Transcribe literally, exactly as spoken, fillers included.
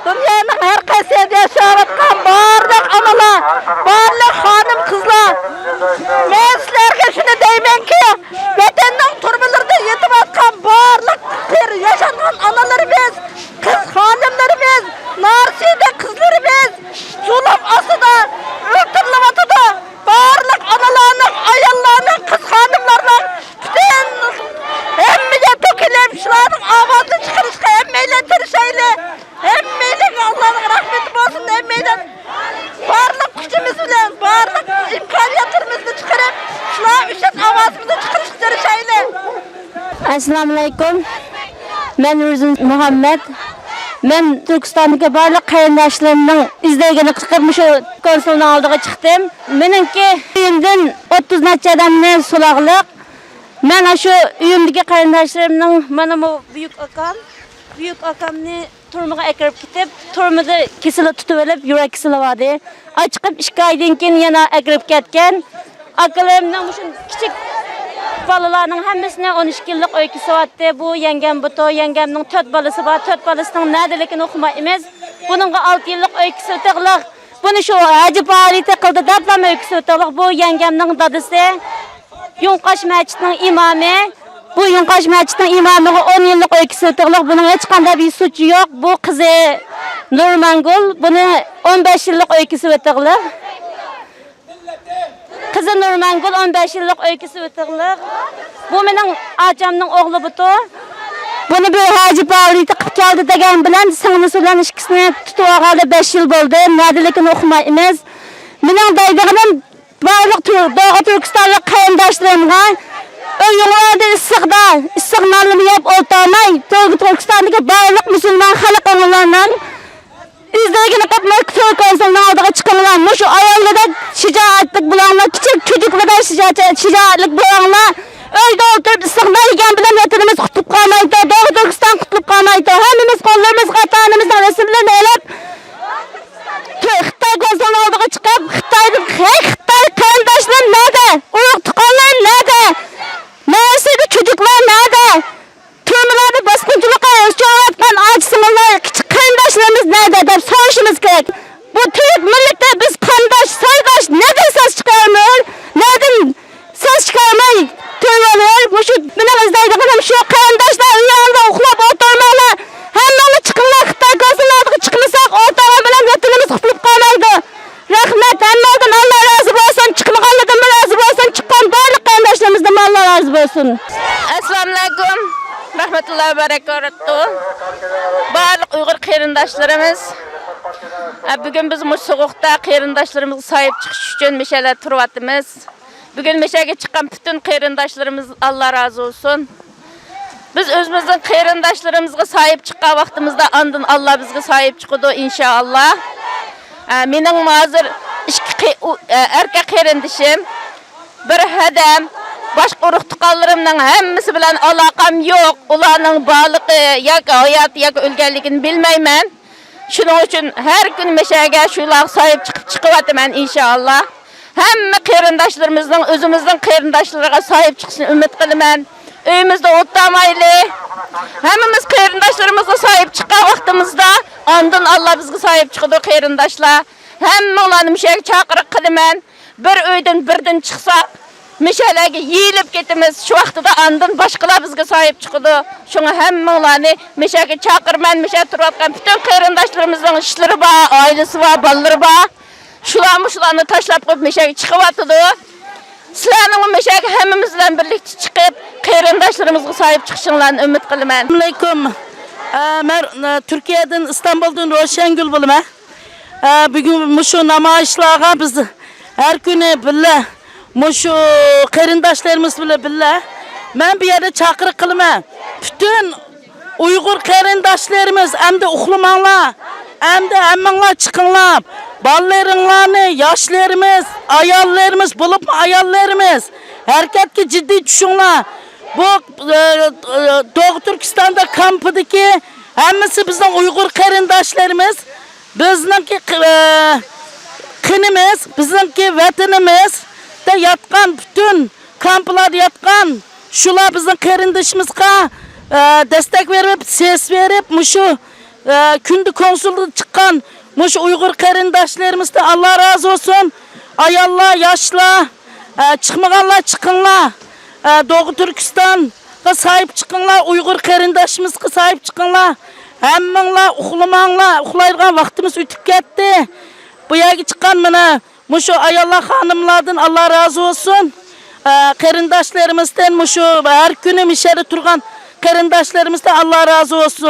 دۇنيانىڭ ھەر قايسى يەردە ياشاۋاتقان بارلىق ئانىلار، بارلىق خانىم-قىزلار، مەن سىلەرگە شۇنى دەيمەنكى، ۋەتەننىڭ تۈرمىلىرىدە يېتىۋاتقان بارلىق قېرى ياشانغان ئانىلىرىمىز، قىز خانىملىرىمىز، نارسىدە قىزلىرىمىز زۇلۇم ئاستىدا ئۆلتۈرۈلۈۋاتىدۇ. بارلىق ئانىلارنىڭ، ئاياللارنىڭ، قىز خانىملارنىڭ پۈتۈن ھەممىگە تۆكۈلۈپ، شۇلارنىڭ ئاۋازىنى چىقىرىشقا ھەممەيلەن تىرىشايلى. ھەممەيلەنگە ئاللانىڭ رەھمىتى بولسۇن. ھەممەيلەن بارلىق كۈچىمىز بىلەن، بارلىق ئىمكانىيەتلىرىمىزنى چىقىرىپ، شۇلار ئۈچۈن ئاۋازىمىزنى چىقىرىشقا تىرىشايلى. ئەسسالامۇئەلەيكۇم. مەن رۇزۇن مۇھەممەد. مەن تۈركىستاندىكى بارلىق قېرىنداشلىرىمنىڭ ئىزدەيگىنى قىلىپ مۇشۇ كونسۇلنىڭ ئالدىغا چىقتىم. مېنىڭكى ئۆيۈمدىن ئوتتۇز نەچچە ئادەمنى سولاغلىق. مەن ئاشۇ ئۆيۈمدىكى قېرىنداشلىرىمنىڭ، مانا بۇ بۈيۈك ئاكام، بۈيۈك ئاكامنى تۈرمىگە ئەكىرىپ كېتىپ، تۈرمىدە كېسىلى تۇتۇۋېلىپ، يۈرەك كېسىلى بار ئىدى. ئاچىقىپ ئىككى ئايدىن كېيىن يەنە ئەكىرىپ كەتكەن. ئاكىلىرىمنىڭ مۇشۇ كىچىك بالىلارنىڭ ھەممىسىنى، ئون ئىككى يىللىق ئۆي كېسىۋاتتى. بۇ يەڭگەم بۇتۇ، يەڭگەمنىڭ تۆت بالىسى بار، تۆت بالىسىنىڭ نەدىلىكىنى ئۇقمايمىز. بۇنىڭغا ئالتە يىللىق ئۆي كېسىۋېتىغلىق. بۇنى شۇ ھەجى پائالىيىتى قىلدى دەپلا ئۆي كېسىۋېتىغلىق. بۇ يەڭگەمنىڭ دادىسى. يۇڭقاش مەچىتنىڭ ئىمامى. بۇ يۇڭقاش مەچىتنىڭ ئىمامىغا ئون يىللىق ئۆي كېسىۋېتىغلىق. بۇنىڭ ھېچقانداق بىر سۈچى يوق. بۇ قىزى نۇرمانگۈل. بۇنى ئون بەش يىللىق ئۆي كېسىۋېتىغلىق. قىزى نۇرمانگۈل ئون بەش يىللىق ئۆي كېسىۋېتىغلىق. بۇ مېنىڭ ئاچامنىڭ ئوغلى بۇتۇ. بۇنى بىر ھاجى پائالىيىتى قىلىپ كەلدى دېگەن بىلەن سىڭلىسى بىلەن ئىككىسىنى تۇتۇۋالغاندا بەش يىل بولدى. نەدىلىكىنى ئۇقمايمىز. مېنىڭ دەيدىغىنىم، بارلىق تۈر-، دوغۇ تۈركىستانلىق قېرىنداشلىرىمغا، ئۆيۈڭلاردا ئىسسىقتا، ئىسسىق نانلىرىنى يەپ ئولتۇرماي، تۈركىي تۈركىستاندىكى بارلىق مۇسۇلمان خەلقىڭلارنىڭ ئىزدەيگىنى قىلىپ، مۇشۇ تۈرك كونسۇلنىڭ ئالدىغا چىقىڭلار. مۇشۇ ئاياللاردەك شىجائەتلىك بولۇڭلار، كىچىك چۆچەكلەردەك شىجا-، شىجائەتلىك بولۇڭلار. ئۆيدە ئولتۇرۇپ ئىسسىق نان يېگەن بىلەن ۋەتىنىمىز قۇتۇلۇپ قالمايدۇ، دوغۇ تۈركىستان قۇتۇلۇپ قالمايدۇ. ھەممىمىز قوللىرىمىزغا ئاتا-ئانىمىزنىڭ رەسىملىرىنى ئېلىپ، خىتاي كونسۇلىنىڭ ئالدىغا چىقىپ، خىتايدىن، ھەي، خىتاي قېرىنداشلىرىم نەدە؟ ئۇرۇق تۇغقانلىرىم نەدە؟ نەرسىدە چۆچەكلەر نەدە؟ تۈرمىلەردە باسقۇنچىلىققا ئۇچراۋاتقان ئاچا سىڭىللار، كىچىك قېرىنداشلىرىمىز نەدە دەپ سورىشىمىز كېرەك. بۇ تۈرك مىللىتى بىز قانداش، سايداش، نەدىن سەس چىقارمىدۇق؟ نەدىن سەس چىقارماي تۇرۇۋالىمىز؟ مۇشۇ مېنىڭ ئىزدەيدىغىنىم شۇ، قېرىنداشلار، ئۆيۈڭلاردا ئۇخلاپ ئولتۇرماڭلار. ھەممىڭلار چىقىڭلار، خىتاي كونسۇلىرىنىڭ ئالدىغا چىقمىساق، ئولتۇرغان بىلەن ۋەتىنىمىز قۇتۇلۇپ قالمايدۇ. رەھمەت، ھەممىڭدىن ئاللا رازى بولسۇن، چىقمىغانلاردىنمۇ رازى بولسۇن، چىققان بارلىق قېرىنداشلىرىمىزدىنمۇ ئاللا رازى بولسۇن. ئەسسالامۇئەلەيكۇم، رەھمەتۇللا ۋە بەرىكاتۇھ. بارلىق ئۇيغۇر قېرىنداشلىرىمىز، ئە، بۈگۈن بىز مۇشۇ سوغۇقتا قېرىنداشلىرىمىزغا ساھىب چىقىش ئۈچۈن مۇشۇ يەردە تۇرۇۋاتىمىز. بۈگۈن مۇشۇ يەرگە چىققان پۈتۈن قېرىنداشلىرىمىز، ئاللا رازى بولسۇن. بىز ئۆزىمىزنىڭ قېرىنداشلىرىمىزغا ساھىب چىققان ۋاقتىمىزدا، ئاندىن ئاللا بىزگە ساھىب چىقىدۇ، ئىنشائاللا. ئە، مېنىڭمۇ ھازىر ئىككى قې-، ئۇ-، ئە، ئەركەك قېرىندىشىم، بىر ھەدەم، باشقا ئۇرۇق-تۇغقانلىرىمنىڭ ھەممىسى بىلەن ئالاقەم يوق. ئۇلارنىڭ بارلىقى ياكى ھاياتى ياكى ئۆلگەنلىكىنى بىلمەيمەن. شۇنىڭ ئۈچۈن ھەر كۈنى مەشەگە شۇلارغا ساھىب چىقىپ چىقىۋاتىمەن، ئىنشائاللا. ھەممە قېرىنداشلىرىمىزنىڭ ئۆزىمىزنىڭ قېرىنداشلىرىغا ساھىب چىقىشىنى ئۈمىد قىلىمەن. ئۆيىمىزدە ئولتۇرمايلى. ھەممىمىز قېرىنداشلىرىمىزغا ساھىب چىققان ۋاقتىمىزدا، ئاندىن ئاللا بىزگە ساھىب چىقىدۇ، قېرىنداشلار. ھەممىڭلارنى مۇشۇ يەرگە چاقىرىق قىلىمەن. بىر ئۆيدىن بىردىن چىقساق، مۇشۇ يەرلەرگە يېيىلىپ كېتىمىز. شۇ ۋاقتىدا ئاندىن باشقىلار بىزگە ساھىب چىقىدۇ. شۇڭا ھەممىڭلارنى مۇشۇ يەرگە چاقىرىمەن. مۇشۇ يەردە تۇرۇۋاتقان پۈتۈن قېرىنداشلىرىمىزنىڭ ئىشلىرى بار، ئائىلىسى بار، بالىلىرى بار. شۇلارمۇ شۇلارنى تاشلاپ قويۇپ مۇشۇ يەرگە چىقىۋاتىدۇ. سىلەرنىڭمۇ مۇشۇ يەرگە ھەممىمىز بىلەن بىرلىكتە چىقىپ، قېرىنداشلىرىمىزغا ساھىب چىقىشىڭلارنى ئۈمىد قىلىمەن. ئەسسالامۇئەلەيكۇم. ئە، مەن، ئە، تۈركىيەدىن، ئىستانبۇلدىن روشەنگۈل بولىمەن. ئە، بۈگۈن مۇشۇ نامايىشلارغا بىز ھەر كۈنى بىللە، مۇشۇ قېرىنداشلىرىمىز بىلەن بىللە، مەن بۇ يەردە چاقىرىق قىلىمەن. پۈتۈن ئۇيغۇر قېرىنداشلىرىمىز، ئەمدى ئۇخلىماڭلار، ئەمدى ھەممىڭلار چىقىڭلار. بالىلىرىڭلارنى، ياشلىرىمىز، ئاياللىرىمىز، بولۇپمۇ ئاياللىرىمىز، ھەرىكەتكە جىددىي چۈشۈڭلار. بۇ، ئە، ئە، دوغۇ تۈركىستاندا كامپىدىكى ھەممىسى بىزنىڭ ئۇيغۇر قېرىنداشلىرىمىز. بىزنىڭكى، ئە، قېنىمىز، بىزنىڭكى ۋەتىنىمىزدە ياتقان پۈتۈن كامپلاردا ياتقان شۇلار بىزنىڭ قېرىندىشىمىزغا، ئە، دەستەك بېرىپ، سېس بېرىپ، مۇشۇ ئە، كۈندە كونسۇلدا چىققان مۇشۇ ئۇيغۇر قېرىنداشلىرىمىزدىن ئاللا رازى بولسۇن. ئاياللار، ياشلار، ئە، چىقمىغانلار چىقىڭلار. ئە، دوغۇ تۈركىستانغا ساھىب چىقىڭلار، ئۇيغۇر قېرىنداشىمىزغا ساھىب چىقىڭلار. ھەممىڭلار ئۇخلىماڭلار، ئۇخلايدىغان ۋاقتىمىز ئۆتۈپ كەتتى. بۇ يەرگە چىققان مانا مۇشۇ ئاياللار، خانىملاردىن ئاللا رازى بولسۇن. ئە، قېرىنداشلىرىمىزدىن، مۇشۇ ھەر كۈنى مۇشۇ يەردە تۇرغان قېرىنداشلىرىمىزدىن ئاللا رازى بولسۇن.